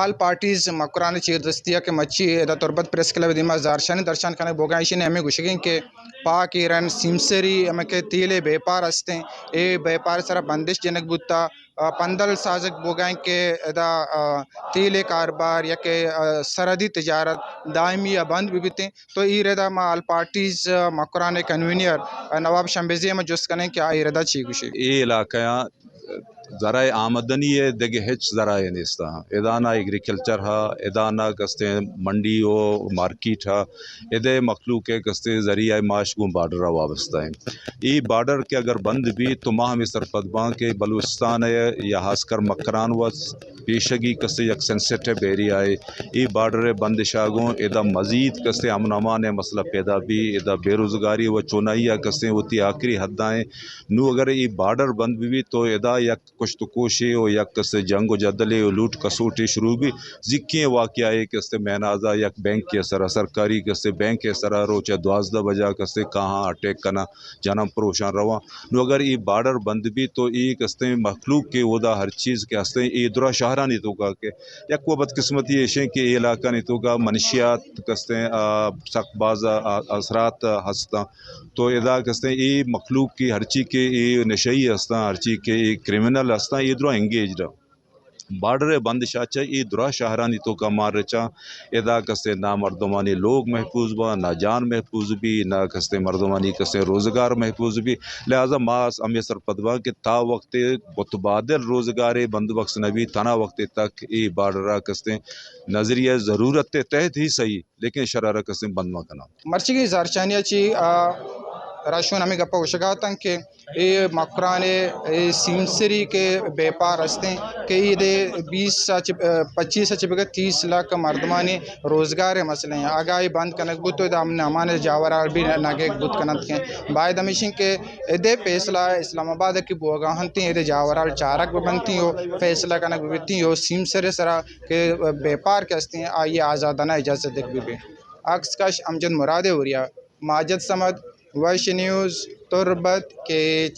All parties Makran چیردستی ءَ کہ مچی ادا تربت پریس کلب ءِ دیما زہرشانی درشان کنگ بوگا ایشی نے ہمیں گوشگیں کہ پاک ایران سیمسری ہمیں کہ تیل بیپار ہستیں، اے بیپار سرا بندش جنگ بوتا، آ، پندل سازگ بوگا کہ ادا، آ، تیل کاربار یا کہ، آ، سرحدی تجارت دائمی یا بند بہ بیتیں۔ تو ای ردا ما آل پارٹیز، آ، مکران کنوینئر، آ، نواب شمبیزی ہم جست کنیں کہ آ ای ردا چی گوشی۔ اے علاقہ ذرائع آمدنی ءِ دگہ ہچ ذرائع نیست اَنت۔ ادا نہ ایگریکلچر ہا، ادا نہ کستیں منڈی و مارکیٹ ہا، ادے مخلوق ءِ کستیں ذریعہ معاش گوں بارڈر ءَ وابستہ ایں۔ اے بارڈر کہ اگر بند بی تو ما ہمیں سرپد باں کہ بلوچستان ءِ یا خاص کر مکران و پیشگی کستیں یک سینسیٹیو ایریا ءِ، اے بارڈر ءِ بندش ءَ گوں ادا مزید کستیں امن امان ءِ مسئلہ پیدا بی، ادا بے روزگاری و چونائی ءَ کستیں وتی آخری حد ءَ ایں۔ نوں اگر اے بارڈر بند بہ بیت تو ادا یک کشت و کوشے و یک کسے جنگ و جدلے و لوٹ کسوٹے شروع بی۔ زیکیں واقعہ ءِ کسے مہنازا یک بینک ءِ سرا، سرکاری کسے بینک ءِ سرا روچ ءَ دوازدہ بجا کسے کاہاں اٹیک کناں، جناں پروشاں رواں۔ نوں اگر اے بارڈر بند بی تو اے کستیں مخلوق کہ اودا ہر چیز کہ ہستیں اے درا شہرانی توکا کہ یک و بدقسمتی ایشیں کہ اے علاقانی توکا منشیات کستیں، آ، سک باز، آ، اثرات ہستاں۔ تو ادا کستیں اے مخلوق کہ ہرچی کہ اے نشئی ہستاں، ہرچی کہ اے کرمنل ہستاں، اے درا انگیجڈ اَنت۔ بارڈر ءِ بندش ءَ چہ اے درا شہرانی توکا مان رچاں، ادا کستیں نہ مردمانی لوگ محفوظ باں، نہ جان محفوظ بی، نہ کستیں مردمانی کستیں روزگار محفوظ بی۔ لہذا ما ہمے سرپد باں کہ تا وقت متبادل روزگار ءِ بندوبست نہ بی، تنا وقت تک اے بارڈر ءَ کستیں نظریہ ضرورت ءِ تحت ہی صحیح، لیکن شرارہ کستیں بند مہ کناں۔ مرچیگیں زہرشانی ءَ چی، آ، راشون ہمیں گپا گوشگا اتاں کہ اے مکران ءِ اے سیمسری کہ بیپار ہستیں کہ ایدے بیس ءَ چہ، آ، پچیس ءَ چہ بگر تیس لاکھ مردمانی روزگار ءِ مسئلہ ایں۔ اگاں اے بند کنگ بوت تو ادا امن امان ءِ جاورال بھی نگیگ بوت کننت کہ باید ہمیشیں کہ ادے فیصلہ اسلام آباد ءَ کہ بوگا ہنتیں، ادے جاورال چارگ بہ بنتیں و فیصلہ کنگ بہ بیتیں و سیمسر ءِ سرا کہ بیپار کہ ہستیں آئی ءَ آزادانہ اجازت دگ بہ بی۔ عکس کش امجد مراد اوریا، ماجد صمد، ویش نیوز، تربت، کیچ۔